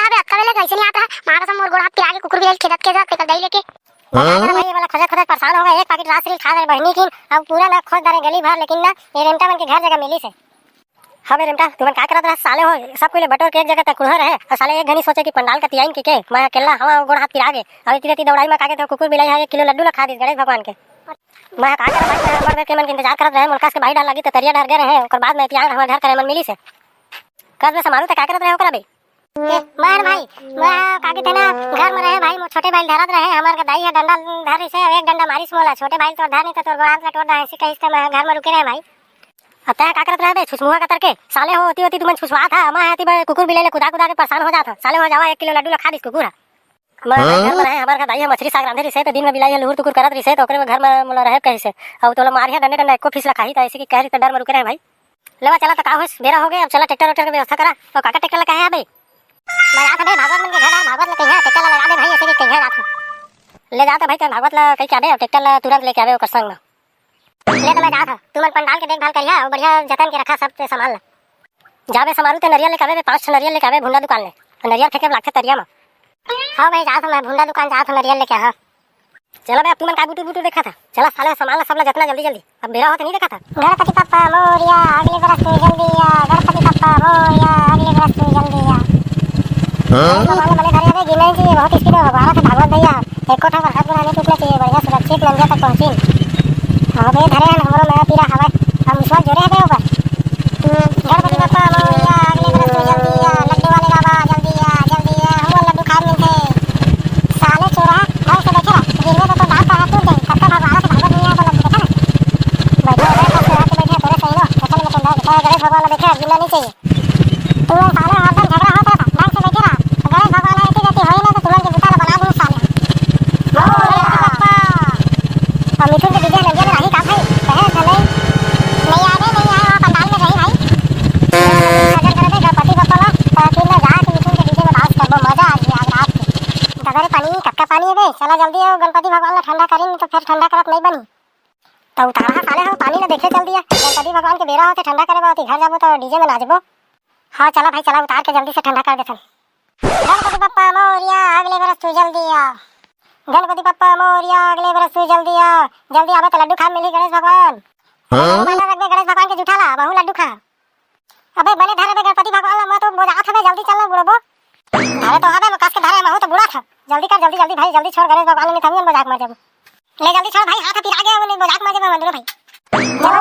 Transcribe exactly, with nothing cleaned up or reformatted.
रहा बे, अतका बेले कइसे नइ आत रहा? माँ कसम मोर गोड़ हाथ पिरा गे कुकुर बिलाई खेदत के जात तेकर दाई लेके। बता दे भाई, ये वाला खोजत खोजत परेशान हो गए। एक पैकेट रास रील खा रहे बहिनी की, अब पूरा ना खोज डारे गली भर, लेकिन ना ये रेमटा मन के घर जगह मिलिस हे। हाँ बे रेमटा, तुमन का करत रहा साले हो? सब कोई ले बटोर के एक जगह तक कुढ़े रहे, अउ साले एक घनी सोचे कि पंडाल कती आइन के, के मैं अकेल्ला हवा गोड़ हाथ पिरा गे। अब इतनी इतनी दौड़ाई में का कहते हो, कुकुर बिलाई है, एक किलो लड्डू ला खा दिस गणेश भगवान के। मैं का करत भाई, मैं बड़ बेर के मन के इंतजार करत रहे, मोलकास के भाई डर लगी त तरिया डर गए रहे, ओकर बाद मैं तियाग हमार घर करे मन मिलिस हे। कस में समारू ते का करत रहे ओकरा बे? ए, बड़ भाई, मैं का कहते ना, घर में रहे भाई, मोर छोटे भाई धरत रहे, हमार के दाई है डंडा धर से, एक डंडा मारिस मोला, छोटे भाई तोर धर नहीं तो तोर गोड़ हाथ ला टोर दे, ऐसे कहिस त मैं घर में रुके रहे भाई। अब तैं का करत रहे बे, छुछमुहा कतर के? साले हो, ओती ओती तुमन छुछुआत हा, मैं एती बे कुकुर बिलाई ले कुदा कुदा के परेशान हो जात हा। साले हो जावा, एक किलो लड्डू ला खा दिस कुकुर हा। मैं घर में रहे, हमार घर दाई ह मछरी साग रांधे रिसे, त दिन में बिलाई ह लुहुर टुकुर करत रिसे, त ओकरे में घर में मोला रहे कहिसे। अउ तोला मारिहा डंडे डंडा एको फीस ला खाही, त ऐसे कि कह रही त डर में रुके रहे भाई। लेवा चला, त का होइस, बेरा हो गए, अब चला ट्रैक्टर वैक्टर के व्यवस्था करा। अउ काका ट्रैक्टर ला कहे आबे? मैं जात हूँ बे, भागवत मन के घर आ, भागवत ला कहिया, ट्रैक्टर ला लगा दे भाई, ऐसे कि कहिया जात हूँ। ले जात भाई, तें भागवत ला कह के आबे, अउ ट्रैक्टर ला तुरंत लेके आबे ओकर संग में। ले त मैं जात हूँ, तुमन पंडाल के देखभाल करिहा, अउ बढ़िया जतन के रखा सब ते सामान ला। जाबे समारू ते नरियर लेके आबे बे, पाँच ठो नरियर लेके आबे भुंडा दुकान ले। नरियर फेंके लागथे तरिया म। हाँ भाई, जात हूँ मैं भुंडा दुकान जात हूँ नरियर लेके, हाँ। चला बे, अब तुमन का बुटुर बुटुर देखा था। चला साले सामान ला सब ला जतना जल्दी जल्दी, अब बेरा होत नहीं देखा था। गणपति बप्पा मोरिया, अगले बरस तू जल्दी आ। गणपति बप्पा मोरिया, अगले बरस तू जल्दी आ। हाँ? भगवान बने धरे हवे, गिरना नहीं चाहिए, बहुत स्पीड में भगवान से भागवत भैया। एको ठो बरसात में नहीं टूटना चाहिए, बढ़िया सुरक्षित मंजिल तक पहुँची। हाँ बे, धरे हन, हमरो नया पीरा हवय। हम विश्वास जोरे हवे ओकर। गणपति बप्पा मोरिया, अगले बरस तू जल्दी आ, लड्डू वाले बाबा जल्दी आ, जल्दी आ, हमन लड्डू खाए मिलथे। साले चोरहा, ढंग से बैठे रह, गिरवे तो तोर दांत पैर टूट जाही, कतका भगवान से भागवत नहीं है तो लड्डू देखा ना। बैठे, बैठे, बैठे, बैठे, तोरे सही नो, चल, चल, चल, चल, गणेश भगवान ला देखे, गिरना नहीं चाहिए। तुमन साले हरदम झगड़ा होत रहता, ढंग से बैठे रहा। गणेश भगवान ह एती गति होई ना तो तुमन के बुता ला बना दूं साले। ओ रे बाप्पा। अब मिथुन के डीजे नंगे में राही का भाई? कहे त नहीं। नहीं आवे, नहीं आए, वहाँ पंडाल में रही भाई। अगर करे गणपति बप्पा ला, तो फिर मैं जाके मिथुन के डीजे में डांस करबो, मजा आ गया आज रात के। दादा रे पानी, कतका पानी है बे? चला जल्दी आओ, गणपति भगवान ला ठंडा करी, नहीं तो फिर ठंडा करत नहीं बनी। त उतारा साले हो, पानी ल देखे चल दिया। गणपति भगवान के बेरा होथे, ठंडा करे बर होथे, घर जाबो त डीजे में नाचबो। हाँ, चला भाई, चला, उतार के जल्दी से ठंडा कर देथन। गणपति बप्पा मोरिया, अगले बरस तू जल्दी आ। गणपति बप्पा मोरिया, अगले बरस तू जल्दी आ। जल्दी आबे त लड्डू खाए मिलही गणेश भगवान। हाँ? माला रख दे गणेश भगवान के जूठा ला, बहु लड्डू खा। अबे बने धरे बे गणपति भगवान ला, मैं तो बोजात हवे, जल्दी चल ना बुड़बो। अरे तो हवे, मैं कस के धरे, महू तो बुड़ात हव। जल्दी कर, जल्दी, जल्दी भाई, जल्दी छोड़ गणेश भगवान, नहीं तो हम मजाक मर जाबो। ले जल्दी छोड़ भाई, हाथ पिरा गया, वो नहीं मजाक मर जाबो, मंदुरो भाई। चलो,